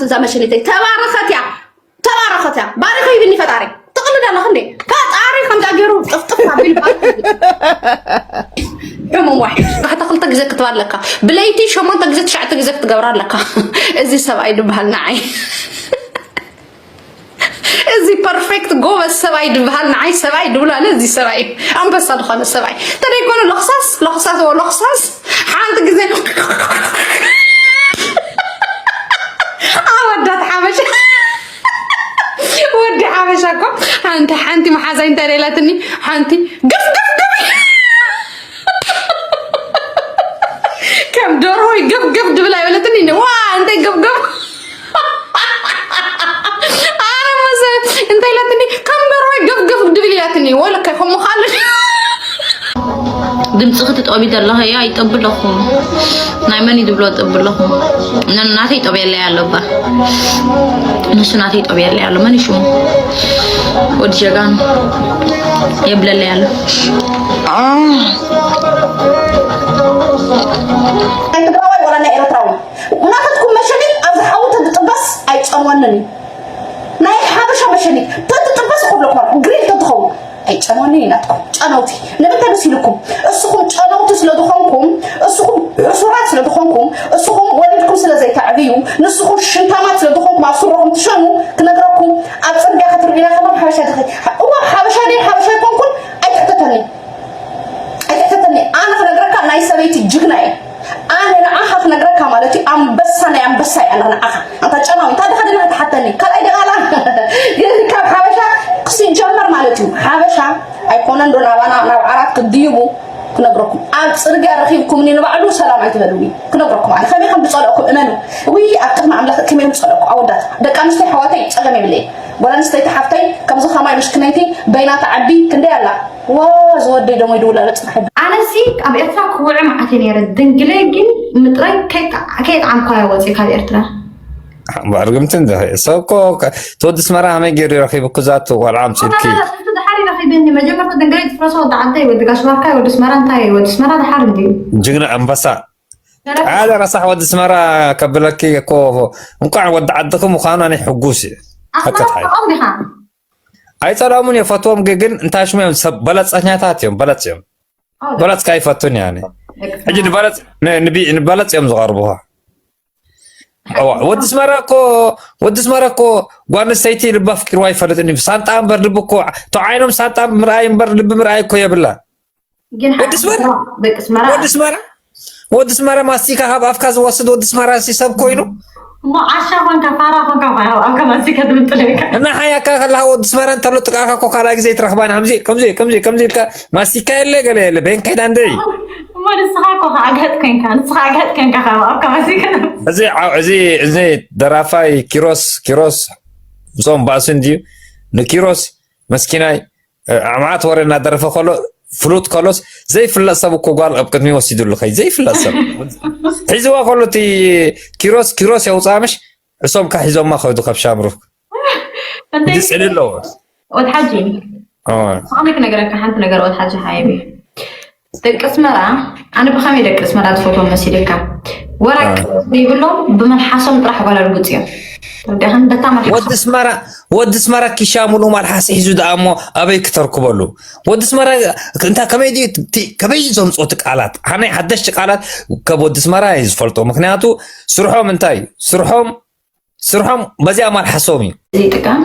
እዛ መሸኒተይ ተባረኸት እያ፣ ተባረኸት እያ። ባሪኸ ይብኒ ፈጣሪ። ትቕልድ ኣለኽ እንዴ? ፈጣሪ ከምዛ ገይሩ ጥፍጥፍ ኣቢሉ ባሪኸ ይብኒ። ሕሙም ዋሒድ። ታሕታ ክልተ ግዜ ክትባ ኣለካ። ብለይቲ ሸሞንተ ግዜ ትሽዓተ ግዜ ክትገብራ ኣለካ። እዚ ሰብኣይ ድበሃል ንዓይ። እዚ ፐርፌክት ጎበዝ ሰብኣይ ድበሃል ንዓይ ሰብኣይ ድብሎ ኣለ። እዚ ሰብኣይ ኣንበሳ ዝኾነ ሰብኣይ ተደይኮነ ሎኽሳስ ሎኽሳስ ዎ ሎኽሳስ ሓንቲ ግዜ ኣወዳት ሓበሻ ወዲ ሓበሻ እኮ ሓንቲ ሓንቲ መሓዛይ እንታይ ደላትኒ ሓንቲ ገፍ ገፍ ገፍ ከም ደርሆ ገፍ ገፍ ድብል ኣይበለትኒ ዋ እንታይ ገፍ ገፍ ኣረ መሰ እንታይ ኢላትኒ ከም ደርሆ ገፍ ገፍ ድብል ኢላትኒ ወለካ ከምኡ ካለ ድምፂ ክትጠቢ ዘለኸ እያ ይጠብለኹም ናይ መን ይድብሎ ጠብለኹም ናተይ ጠብየለይ ኣሎባ ንሱ ናተይ ጠብየለይ ኣሎ መን ይሽሙ ወዲ ጀጋኑ የብለለይ ኣሎ ናይ ትግራዋይ ወላ ናይ ኤረትራዊ ናተትኩም መሸኒት ኣብዚ ሓዊ ተትጥበስ ኣይፀንወንን እዩ ናይ ሓበሻ መሸኒት ተትጥበስ ክብለኩም ግሪል ተትኸውን ኣይጨነውኒ ናትኩም ጨነውቲ ንምንታይ ደስ ኢልኩም እስኹም ጨነውቲ ስለ ዝኾንኩም እስኹም ሕሱራት ስለ ዝኾንኩም እስኹም ወሊድኩም ስለ ዘይተዕብዩ ንስኹም ሽንታማት ስለ ዝኾንኩም ኣብ ስረኹም ትሸኑ ክነግረኩም ኣብ ፅርግያ ክትርእዩና ከለኹም ሓበሻ ድኺ እዋ ሓበሻ ድየ ሓበሻ ኣይኮንኩን ኣይትሕተተኒ ኣይትሕተተኒ ኣነ ክነግረካ ናይ ሰበይቲ ጅግና እየ ኣነ ንዓኻ ክነግረካ ማለት እዩ ኣንበሳ ናይ ኣንበሳ እየ ኣነ ንዓኻ ኣንታ ጨናዊ እንታይ ድኻ ድና ክትሓተኒ ካልኣይ ደቓላ ግን ካብ ሓበሻ ክሲጀመር ማለት እዩ ሓበሻ ኣይኮነን ዶ ናባና ናብ ዓራት ክትድይቡ ክነግረኩም ኣብ ፅርግያ ረኺብኩምኒ ንባዕሉ ሰላም ኣይትበሉኒ ክነግረኩም ኣነ ከመይ ከም ዝፀለእኩም እመኑ ውይ ኣብ ቅድሚ ኣምላኽ ከመይ ዝፀለእኩ ኣወዳት ደቂ ኣንስትዮ ኣሕዋተይ ፀገም የብለይ ጓል ኣንስተይቲ ሓፍተይ ከምዚ ከማይ ምሽክነይቲ በይና ትዓቢ ክንደይ ኣላ ዋ ዝወደይ ደሞ ይድውል ኣሎ ፅባሕ ኣነሲ ኣብ ኤርትራ ክውዕ መዓት እየ ነይረ ድንግለይ ግን ምጥራይ ከይጠዓምኳያ ወፂ ካብ ኤርትራ ብዕርግምቲ እንድኺ ሰብ እኮ ተወዲ ስመራ ከመይ ገይሩ ረኺቡ ክዛቱ ቆልዓ ኣምፂልኪ ድሓር ረኺብኒ መጀመርታ ድንግለይ ትፍረሶ ወዲ ዓደይ ወዲ ጋሽ ባርካይ ወዲ ስመራ እንታይ ወዲ ስመራ ድሓር እንድዩ ጅግና ኣንበሳ ሓደ ረሳሕ ወዲ ስመራ ከብለኪ እኮ እንኳዕ ወዲ ዓድኺ ምዃኑ ኣነ ሕጉስ እየ ሓቀት ሓይ ኣኽብሮም ዲኻ ኣይፀላሙን የፈትዎም ግን እንታይ ሽሙ እዮም ሰብ በለፀኛታት እዮም በለፅ እዮም በለፅካ ይፈቱን ያኔ ሕጂ ንበለፅ ንበለፅ እዮም ዝቐርብኻ ወዲ ስመራ እኮ ወዲ ስመራ እኮ ጓል ኣንስተይቲ ልባ ኣፍቂርዋ ይፈልጥን እዩ ሳንጣ እምበር ልቢ እኮ ተዓይኖም ሳንጣ ምርኣይ እምበር ልቢ ምርኣይ እኮ የብላ ግን ወዲ ስመራ ደቂ ስመራ ወዲ ስመራ ወዲ ስመራ ማስቲካ ካብ ኣፍካ ዝወስድ ወዲ ስመራ ሲ ሰብ ኮይኑ እሞ ዓሻ ኮንካ ፋራ ኮንካ ካብ ኣፍካ ማስቲካ ትምጥለካ እና ሓያካ ከለካ ወዲ ስመራ እንተሎ ጥቃካ እኮ ካልኣይ ግዜ ይትረክባን ከምዚ ከምዚ ከምዚ ከምዚ ኢልካ ማስቲካ የለ ገለ የለ በይን ከይዳ እንድዒ እሞ ንስኻ እኮ ኣግህጥ ኮንካ ንስኻ ኣግህጥ ኮንካ ካብ ኣፍካ ማስቲካ እዚ እዚ እዚ ደራፋይ ኪሮስ ኪሮስ እዞም ባእሱ እንድዩ ንኪሮስ መስኪናይ ኣማዓት ወረ እናደረፈ ከሎ ፍሉጥ ከሎስ ዘይፍለጥ ሰብ እኮ ጓል ኣብ ቅድሚ ወሲዱሉ ከይ ዘይፍለጥ ሰብ ሒዝዋ ከሎ እቲ ኪሮስ ኪሮስ የውፅኣ ምሽ እሶም ካ ሒዞማ ከዱ ካብ ሻምሩ ዝፅሊ ኣለዎ ወድ ሓጂ ስቕኒ ክነገረካ ሓንቲ ነገር ወድ ሓጂ ሓየቢ ደቂ ኣስመራ ኣነ ብኸመይ ደቂ ኣስመራ ዝፈትዎም መሲልካ ወራቅ ዘይብሎም ብመልሓሶም ጥራሕ ጓል ርጉፅ እዮም ተረዲእኻን በታ መልሓሶም ወዲ ኣስመራ ወዲ ኣስመራ ኪሻ ሙሉእ ማልሓስ ሒዙ ደኣ እሞ ኣበይ ክተርክበሉ ወዲ ኣስመራ እንታይ ከመይ ድዩ እቲ ከመይ እዩ ዘምፅኦ እቲ ቃላት ኣነ ሓደሽቲ ቃላት ካብ ወዲ ኣስመራ እየ ዝፈልጦ ምክንያቱ ስርሖም እንታይ እዩ ስርሖም ስርሖም በዚኣ ማልሓሶም እዩ እዚ ጥቀም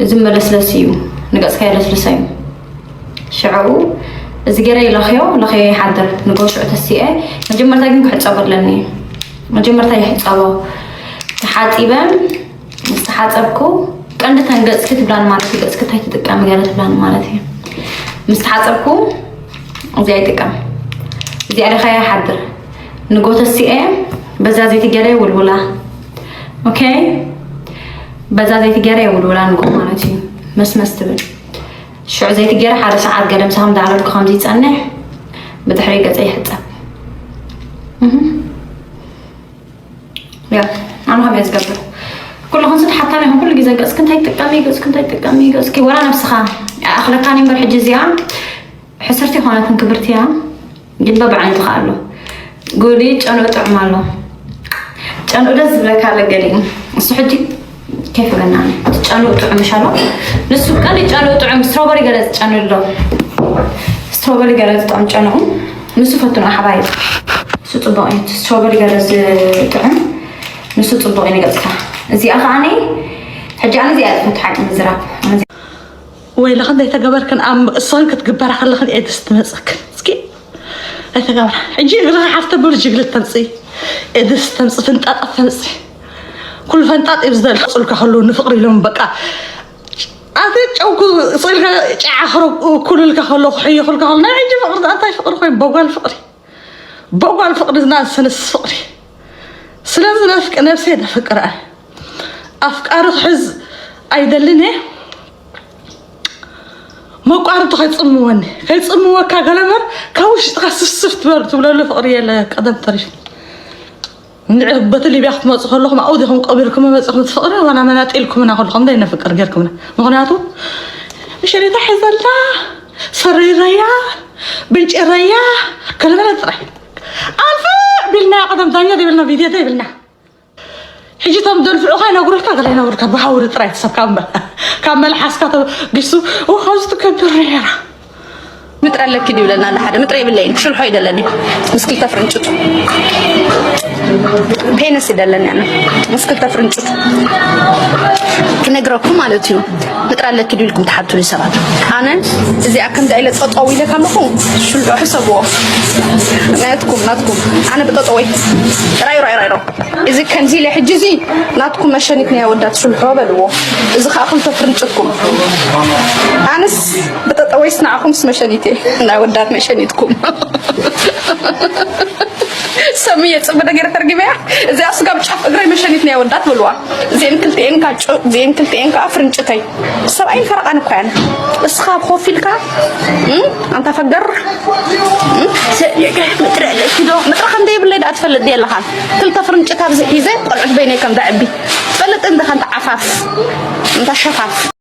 እዚ መለስለሲ እዩ ንገፅካ የለስልሰ እዩ ሽዕኡ እዚ ገይረ ይለኽዮ ለኽዮ ይሓድር ንጎ ሽዑ ተሲኤ መጀመርታ ግን ክሕፀቦ ኣለኒ መጀመርታ ይሕፀቦ ተሓፂበ ምስ ተሓፀብኩ ቀንዲ ተን ገፅኪ ትብላኒ ማለት እዩ ገፅኪ እንታይ ትጥቀሚ ገለ ትብላኒ ማለት እዩ ምስ ተሓፀብኩ እዚኣ ይጥቀም እዚኣ ለኽያ ይሓድር ንጎ ተሲኤ በዛ ዘይቲ ገይረ ይውልውላ ኦኬ በዛ ዘይቲ ገይረ ይውልውላ ንጎ ማለት እዩ መስመስ ትብል ሽዑ ዘይቲ ገይረ ሓደ ሰዓት ገለ ምሳኹም ዳዕረልኩ ከምዚ ይፀንሕ ብድሕሪ ገፀ ይሕፀብ ያ ኣነ ከመይ ዝገብር ኩሉ ክንስት ሓታኒ ይኹን ኩሉ ግዜ ገፅኪ እንታይ ትጥቀሚ ገፅኪ እንታይ ትጥቀሚ ገፅኪ ወላ ነብስኻ ኣኽለካኒ እምበር ሕጂ እዚኣ ሕስርቲ ይኾነትን ክብርቲ እያ ግን በብዓይነትኻ ኣሎ ጉዲ ጨንኡ ጥዑም ኣሎ ጨ ጨንኡ ደስ ዝብለካ ኣሎ ገሊኡ። እሱ ሕጂ ከይፈለና ትጨንኡ ጥዑም ይሻሎ። ንሱ ቀንዲ ጨንኡ ጥዑም፣ ስትሮበሪ ገለ ዝጨንኡ ኣሎ። ስትሮበሪ ገለ ዝጥዑም ጨንኡ። ንሱ ፈትኑ ሓባይ። እሱ ጽቡቕ እዩ። ስትሮበሪ ገለ ዝጥዑም ንሱ ጽቡቕ እዩ ንገጽካ። እዚኣ ከዓኒ ሕጂ ኣነ እዚኣ ዝፈቱ ሓቂ ምዝራብ። ወይለኽን ዘይተገበርክን ኣብ እሰኽን ክትግበራ ከለኽን ኤድስ ትመጽክን። እስኪ ኣይተገበራ። ሕጂ እግርኻ ሓፍ ተብሉ ጅግልት ተምጽኢ። ኤድስ ተምጽ ፍንጣጣት ተምጽ። ኩሉ ፈንጣጥ እዩ ዝደል። ጽልካ ከሉ ንፍቕሪ ኢሎም በቃ። ኣቲ ጨው ክጽልካ ጨዓ ክረብ ኩልልካ ከሎ ክሕይኹልካ ከሎ ናይ ሕጂ ፍቕሪ እንታይ ፍቕሪ ኮይኑ በጓል ፍቕሪ። በጓል ፍቕሪ ዝናሰንስ ፍቕሪ። ስለዚ ነፍቅ ነብሰይ ተፍቅራ። ኣፍቃሪ ክሕዝ ኣይደልን እየ። መቋርቱ ከይጽምወኒ፣ ከይጽምወካ ገለመር ካብ ውሽጥኻ ስፍስፍ ትበል ትብለሉ ፍቕሪ የለ ቀደም ተሪፍ። ንዕ በቲ ሊብያ ክትመጹ ከለኹም ኣብኡ ዲኹም ቀቢርኩም መጺኹም ትፍቕሪ ዋላ መናጢልኩምና ከለኹም ደይ ነፍቅር ጌርኩምና። ምኽንያቱ ምሸሪታ ሒዘላ ሰሪረያ ብንጭረያ ከለመለ ጥራይ ኣንፍ ቢልና ቀደም ዳኛ ዲብልና ቪድዮ ዲብልና ሕጂ እቶም ደንፍዑኻ ይነግሩልካ፣ ገለ ይነግሩልካ፣ ብሃውሪ ጥራይ ትሰብ ካብ መ-፣ ካብ መልሓስካ ተበጊሱ፣ "ኦ፣ ካብዚ ትከብር ነይራ። ምጥሪ ኣለኪ ድዩ?" ይብለና ኣሎ ሓደ። ምጥሪ የብለይን፣ ሽልሖ ይደለኒ። ምስ ክልተ ፍርንጭቱ። ፔንስ ይደለኒ ኣነ። ምስ ክልተ ፍርንጭቱ። ክነግረኩም ማለት እዩ። ምጥሪ ኣለኪ ድዩ ኢልኩም ትሓቱኒ ሰባት። ኣነ እዚኣ ከምዚ ኢለ ጸጠው ኢለ ከለኹ፣ ሽልሖ ሕሰብዎ። ናትኩም፣ ናትኩም። ኣነ ብጠጠወይ። ራይ፣ ራይ፣ ራይ፣ ራይ። እዚ ከምዚ ኢለ ሕጂ እዚ ናትኩም መሸኒት ናይ ኣወዳት ሽልሖ በልዎ። እዚ ኸኣ ክልተ ፍርንጭኩም። ኣነስ ብጠጠወይስ ንዓኹምስ መሸኒት እየ። ናይ ኣወዳት መሸኒትኩም። ሰምየ ጽቡቕ ነገር ተርጊመያ። እዚኣ ስጋብ ጫፍ እግረይ መሸኒት ናይ ኣወዳት በልዋ። እዚአን ክልቲኤን ካጩ፣ እዚአን ክልቲኤን ከኣ ፍርንጭተይ። ሰብኣይን ፈረቓን እኮ እየን። እስኻ ኣብ ኮፍ ኢልካ፣ እም፣ ኣንታ ፈገር፣ እም፣ ሰ-፣ ምጥሪ ኣለኪ ዶ? ምጥሪ ከም ዘይብለይ ደኣ ትፈልጥ ድየ ኣለኻ? ክልተ ፍርንጭት ኣብዚ ሒዘ፣ ቆልዑት በይነይ ከም ዘዕቢ። ትፈልጥ እንዲኻ ኣንታ ዓፋፍ፣ ኣንታ ሸፋፍ።